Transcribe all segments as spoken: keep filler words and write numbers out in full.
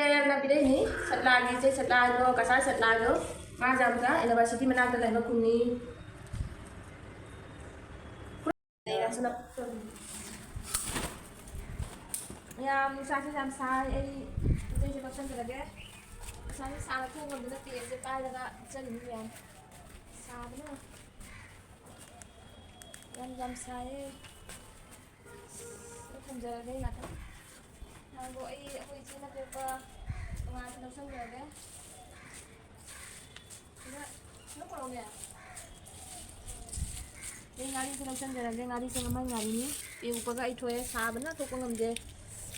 ꯌꯥꯝꯅ ꯄꯤꯔꯛꯏꯅꯤ꯫ ꯁꯠꯂꯥꯒꯤ, ꯏꯆꯦ ꯁꯠꯂꯥꯗꯣ, ꯀꯁꯥꯔ ꯁꯠꯂꯥꯗꯣ, ꯃꯥꯁꯦ ꯌꯥꯝꯅ ꯌꯨꯅꯤꯚꯔꯁꯤꯇꯤ ꯃꯅꯥꯛꯇ ꯂꯩꯕ ꯈꯨꯟꯅꯤ꯫ ꯃꯌꯥꯝ, ꯅꯨꯡꯁꯥꯁꯦ ꯌꯥꯝ ꯁꯥꯏ꯫ ꯑꯩ ꯄꯣꯠ ꯆꯩꯁꯦ ꯂꯧꯁꯟꯖꯔꯒꯦ꯫ ꯅꯨꯡꯁꯥꯁꯦ ꯁꯥꯅ ꯊꯣꯡ ꯉꯝꯗꯅ ꯄꯦꯟꯁꯦ ꯄꯥꯏꯔꯒ ꯆꯠꯂꯤꯅꯤ ꯃꯌꯥꯝ꯫ ꯁꯥꯕꯅ ꯌꯥꯝ, ꯌꯥꯝ ꯁꯥꯏꯌꯦ꯫ ꯑꯩ ꯊꯝꯖꯔꯒꯦ ꯑꯩ ꯉꯥꯛꯇꯪ꯫ ꯅꯍꯥꯟꯗꯣ ꯑꯩ, ꯑꯩꯈꯣꯏ ꯏꯆꯦꯅ ꯄꯤꯔꯛꯄ ꯇꯣꯉꯥꯟꯅ ꯂꯧꯁꯟꯖꯔꯒꯦ꯫ ꯁꯤꯗ, ꯁꯤꯗ ꯄꯨꯔꯛꯎꯅꯦ꯫ ꯑꯩ ꯉꯥꯔꯤꯁꯦ ꯂꯧꯁꯟꯖꯔꯒꯦ꯫ ꯉꯥꯔꯤꯁꯦ ꯃꯃꯜ ꯉꯥꯔꯤꯅꯤ꯫ ꯄꯦꯔꯨꯛꯄꯒ ꯑꯩ ꯊꯣꯛꯑꯦ꯫ ꯁꯥꯕꯅ ꯊꯣꯛꯄ ꯉꯝꯗꯦ꯫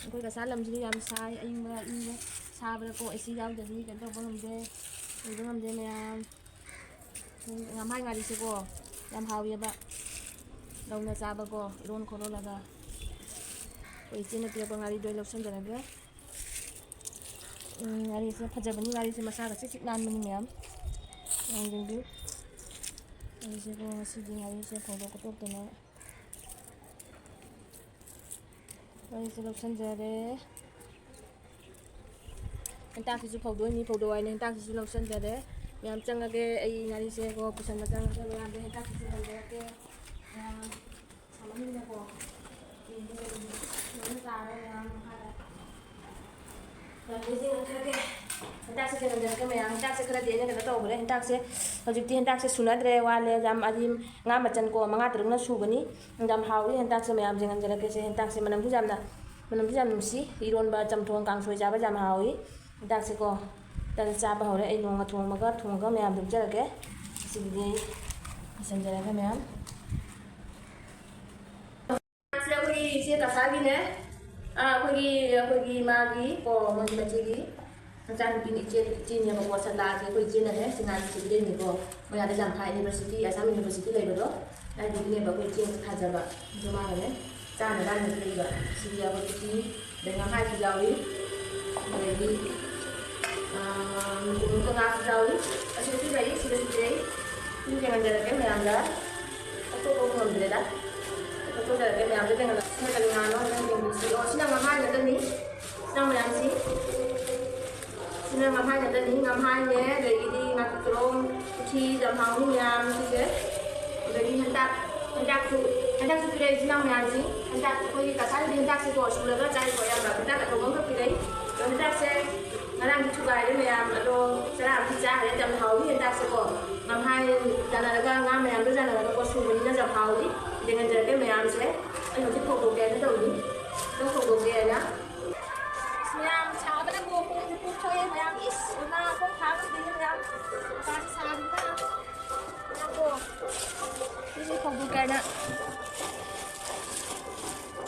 ꯑꯩꯈꯣꯏ ꯀꯁꯥꯔ ꯂꯝꯁꯤꯗꯤ ꯌꯥꯝ ꯁꯥꯏ꯫ ꯑꯏꯪꯕ, ꯏꯪꯕ ꯁꯥꯕꯗꯀꯣ ꯑꯦ ꯁꯤ ꯌꯥꯎꯗ꯭ꯔꯗꯤ ꯀꯩꯅꯣ ꯇꯧꯕ ꯉꯝꯗꯦ꯫ ꯂꯩꯕ ꯉꯝꯗꯦ ꯃꯌꯥꯝ꯫ ꯉꯝꯍꯥꯏ ꯉꯥꯔꯤꯁꯦꯀꯣ ꯌꯥꯝ ꯍꯥꯎꯋꯦꯕ꯫ ꯂꯧꯅ ꯆꯥꯕꯀꯣ, ꯏꯔꯣꯟ ꯈꯣꯠꯂꯣꯜꯂꯒ꯫ ꯑꯩꯈꯣꯏ ꯏꯆꯦꯅ ꯄꯤꯔꯛꯄ ꯉꯥꯔꯤꯗꯣ ꯑꯩ ꯂꯧꯁꯟꯖꯔꯒꯦ꯫ ꯎꯝ, ꯉꯥꯔꯤꯁꯦ ꯐꯖꯕꯅꯤ, ꯉꯥꯔꯤꯁꯦ ꯃꯁꯥꯒ ꯆꯤꯛ ꯆꯤꯛ ꯅꯥꯟꯕꯅꯤ ꯃꯌꯥꯝ꯫ ꯃꯌꯥꯝꯁꯤꯡꯗꯤ ꯉꯥꯔꯤꯁꯦꯀꯣ, ꯉꯁꯤꯗꯤ ꯉꯥꯔꯤꯁꯦ ꯐꯧꯗꯣꯛ ꯈꯣꯠꯇꯣꯛꯇꯅ ꯉꯥꯔꯤꯁꯦ ꯂꯧꯁꯟꯖꯔꯦ꯫ ꯍꯦꯟꯇꯥꯛꯁꯤꯁꯨ ꯐꯧꯗꯣꯛꯏꯅꯤ, ꯐꯧꯗꯣꯛ ꯍꯥꯏꯅ ꯍꯦꯟꯇꯥꯛꯁꯤꯁꯨ ꯂꯧꯁꯟꯖꯔꯦ꯫ ꯃꯌꯥꯝ ꯆꯪꯉꯒꯦ꯫ ꯑꯩ ꯉꯥꯔꯤꯁꯦꯀꯣ ꯄꯨꯁꯟꯕ ꯆꯪꯉꯒꯦ꯫ ꯃꯌꯥꯝꯗ ꯍꯦꯟꯇꯥꯛꯁꯤꯁꯨ ꯐꯧꯗꯣꯛꯑꯒꯦ꯫ ꯃꯌꯥꯝ ꯁꯥꯃꯟꯗꯅꯀꯣ꯫ ꯂꯣꯏꯅ ꯇꯥꯔꯦ ꯃꯌꯥꯝ ꯃꯈꯥꯗ꯫ ꯌꯥꯝ ꯂꯣꯏ ꯌꯦꯡꯉꯛꯇ꯭ꯔꯒꯦ꯫ ꯍꯦꯟꯇꯥꯛꯁꯦ ꯀꯩꯅꯣꯗ ꯃꯌꯥꯝ ꯍꯦꯟꯇꯥꯛꯁꯦ ꯈꯔꯗꯤ ꯑꯩꯅ ꯀꯩꯅꯣ ꯇꯧꯈ꯭ꯔꯦ꯫ ꯍꯦꯟꯇꯥꯛꯁꯦ ꯍꯧꯖꯤꯛꯇꯤ ꯍꯦꯟꯇꯥꯛꯁꯦ ꯁꯨꯅꯗ꯭ꯔꯦ, ꯋꯥꯠꯂꯦ꯫ ꯌꯥꯝ ꯑꯗꯤ ꯉꯥ ꯃꯆꯟꯀꯣ ꯃꯉꯥ ꯇꯔꯨꯛꯅ ꯁꯨꯕꯅꯤ꯫ ꯌꯥꯝ ꯍꯥꯎꯔꯤ ꯍꯦꯟꯇꯥꯛꯁꯦ ꯃꯌꯥꯝ ꯌꯦꯡꯍꯟꯖꯔꯛꯀꯦꯁꯦ꯫ ꯍꯦꯟꯇꯥꯛꯁꯦ ꯃꯅꯝꯁꯨ ꯌꯥꯝꯅ, ꯃꯅꯝꯁꯨ ꯌꯥꯝ ꯅꯨꯡꯁꯤ꯫ ꯏꯔꯣꯟꯕ, ꯆꯝꯊꯣꯡ, ꯀꯥꯡꯁꯣꯏ ꯆꯥꯕ ꯌꯥꯝ ꯍꯥꯎꯏ ꯍꯦꯟꯇꯥꯛꯁꯦꯀꯣ꯫ ꯍꯦꯟꯇꯥꯛꯁꯦ ꯆꯥꯕ ꯍꯧꯔꯦ꯫ ꯑꯩ ꯅꯣꯡꯃ ꯊꯣꯡꯉꯒ, ꯊꯣꯡꯉꯒ ꯃꯌꯥꯝꯗ ꯎꯠꯆꯔꯛꯀꯦ꯫ ꯁꯤꯒꯤꯗꯤ ꯑꯩ ꯂꯣꯏꯁꯤꯟꯖꯔꯒꯦ ꯃꯌꯥꯝ꯫ ꯁꯤ ꯑꯩꯈꯣꯏꯒꯤ ꯏꯆꯦ ꯀꯁꯥꯒꯤꯅꯦ꯫ ꯑꯥ, ꯑꯩꯈꯣꯏꯒꯤ, ꯑꯩꯈꯣꯏꯒꯤ ꯃꯥꯒꯤ, ꯀꯣ, ꯃꯣꯏꯒꯤ ꯃꯆꯦꯒꯤ ꯃꯆꯥꯅꯨꯄꯤꯅꯤ, ꯏꯆꯦ, ꯏꯆꯦꯅꯦꯕꯀꯣ꯫ ꯁꯠꯂꯥꯁꯦ ꯑꯩꯈꯣꯏ ꯏꯆꯦꯅꯅꯦ ꯁꯤꯡꯉꯥꯏ ꯁꯤꯕꯤꯗꯩꯅꯤꯀꯣ꯫ ꯃꯣꯏ ꯑꯥꯗ ꯂꯝꯐꯥꯏ ꯌꯨꯅꯤꯚꯔꯁꯤꯇꯤ, ꯑꯁꯥꯝ ꯌꯨꯅꯤꯚꯔꯁꯤꯇꯤ ꯂꯩꯕꯗꯣ, ꯑꯗꯨꯒꯤꯅꯦꯕ ꯑꯩꯈꯣꯏ ꯏꯆꯦꯅ ꯊꯥꯖꯕ꯫ ꯑꯗꯣ ꯃꯥꯅꯅꯦ ꯆꯥꯅꯕ ꯍꯥꯏꯅ ꯄꯤꯔꯛꯏꯕ꯫ ꯁꯤꯗꯤ ꯑꯩꯈꯣꯏ ꯎꯇꯤ, ꯑꯗꯩ ꯉꯥꯈꯥꯏꯁꯨ ꯌꯥꯎꯏ, ꯑꯗꯒꯤ, ꯑꯥ, ꯃꯨꯀꯨꯝ ꯉꯥꯁꯨ ꯌꯥꯎꯏ꯫ ꯑꯁꯤꯁꯨ ꯂꯩ, ꯁꯤꯗꯁꯨ ꯂꯩ꯫ ꯁꯨꯝ ꯌꯦꯡꯍꯟꯖꯔꯛꯀꯦ ꯃꯌꯥꯝꯗ꯫ ꯂꯧꯊꯣꯛꯄ ꯉꯝꯗ꯭ꯔꯦꯗ꯫ ꯂꯧꯊꯣꯛꯆꯔꯛꯀꯦ ꯃꯌꯥꯝꯗ ꯌꯦꯡꯍꯜꯂꯛꯀꯦ꯫ ꯁꯤꯅ ꯀꯔꯤ ꯉꯥꯅꯣ ꯍꯥꯏꯅ ꯌꯦꯡꯕꯤꯁꯤ꯫ ꯑꯣ, ꯁꯤꯅ ꯉꯥꯈꯥꯏ ꯅꯠꯇꯅꯤ꯫ ꯁꯤꯅ ꯃꯌꯥꯝꯁꯤ꯫ ꯁꯤꯅ ꯉꯝꯍꯥꯏ ꯈꯛꯇꯅꯤ, ꯉꯝꯍꯥꯏꯅꯦ, ꯑꯗꯒꯤꯗꯤ ꯉꯥꯀꯤꯆꯥꯔꯣꯡ, ꯎꯊꯤ, ꯌꯥꯝ ꯍꯥꯎꯅꯤ ꯃꯌꯥꯝ ꯁꯤꯁꯦ꯫ ꯑꯗꯒꯤ ꯍꯦꯟꯇꯥꯛ, ꯍꯦꯟꯇꯥꯛꯁꯨ, ꯍꯦꯟꯇꯥꯛꯁꯨ ꯄꯤꯔꯛꯏ ꯏꯆꯤꯟ ꯏꯅꯥꯎ ꯃꯌꯥꯝꯁꯤ꯫ ꯍꯦꯟꯇꯥꯛ ꯑꯩꯈꯣꯏꯒꯤ ꯀꯁꯥꯔꯒꯤꯗꯤ ꯍꯦꯟꯇꯥꯛꯁꯦꯀꯣ ꯁꯨꯔꯒ ꯆꯥꯏꯀꯣ ꯑꯌꯥꯝꯕ꯫ ꯍꯦꯟꯇꯥꯛ ꯑꯆꯧꯕ ꯑꯃꯈꯛ ꯄꯤꯔꯛꯏ꯫ ꯑꯗꯣ ꯍꯦꯟꯇꯥꯛꯁꯦ ꯉꯔꯥꯡꯗꯤ ꯊꯨꯒꯥꯏꯔꯦ ꯃꯌꯥꯝ, ꯑꯗꯣ ꯆꯔꯥ ꯑꯃꯗꯤ ꯆꯥꯈ꯭ꯔꯦ꯫ ꯌꯥꯝ ꯍꯥꯎꯅꯤ ꯍꯦꯟꯇꯥꯛꯁꯦꯀꯣ꯫ ꯉꯝꯍꯥꯏ ꯆꯥꯟꯅꯔꯒ, ꯉꯥ ꯃꯌꯥꯝꯗꯣ ꯆꯥꯟꯅꯔꯒꯀꯣ ꯁꯨꯕꯅꯤꯅ ꯌꯥꯝ ꯍꯥꯎꯅꯤ꯫ ꯌꯦꯡꯍꯟꯖꯔꯛꯀꯦ ꯃꯌꯥꯝꯁꯦ꯫ ꯑꯩ ꯍꯧꯖꯤꯛ ꯐꯧꯗꯣꯛꯀꯦ ꯍꯥꯏꯅ ꯇꯧꯔꯤ꯫ ꯑꯗꯨꯝ ꯐꯧꯗꯣꯛꯀꯦ ꯍꯥꯏꯅ꯫ ꯑꯁ ꯃꯌꯥꯝ ꯁꯥꯕꯅ ꯀꯣꯛ ꯀꯣꯛ ꯁꯣꯛꯑꯦ ꯃꯌꯥꯝ꯫ ꯏꯁ! ꯏꯃꯥ ꯈꯣꯡ ꯊꯥꯡ ꯉꯝꯗꯦꯅꯦ ꯃꯌꯥꯝ꯫ ꯃꯄꯥꯟꯁꯦ ꯁꯥꯕꯅꯤꯅ꯫ ꯉꯥꯏꯈꯣ꯫ ꯁꯤꯁꯦ ꯐꯧꯗꯣꯛꯀꯦ ꯍꯥꯏꯅ꯫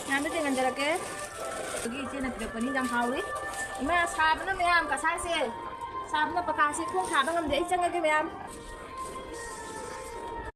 ꯃꯌꯥꯝꯗ ꯌꯦꯡꯍꯟꯖꯔꯛꯀꯦ꯫ ꯑꯗꯒꯤ ꯏꯆꯦꯅ ꯄꯤꯔꯛꯄꯅꯤ, ꯌꯥꯝ ꯍꯥꯎꯔꯤ꯫ ꯏꯃꯥ ꯁꯥꯕꯅ ꯃꯌꯥꯝ ꯀꯁꯥꯔꯁꯦ꯫ ꯁꯥꯕꯅ ꯄꯀꯥꯁꯦ ꯈꯣꯡ ꯊꯥꯕ ꯉꯝꯗꯦ꯫ ꯑꯩ ꯆꯪꯉꯒꯦ ꯃꯌꯥꯝ꯫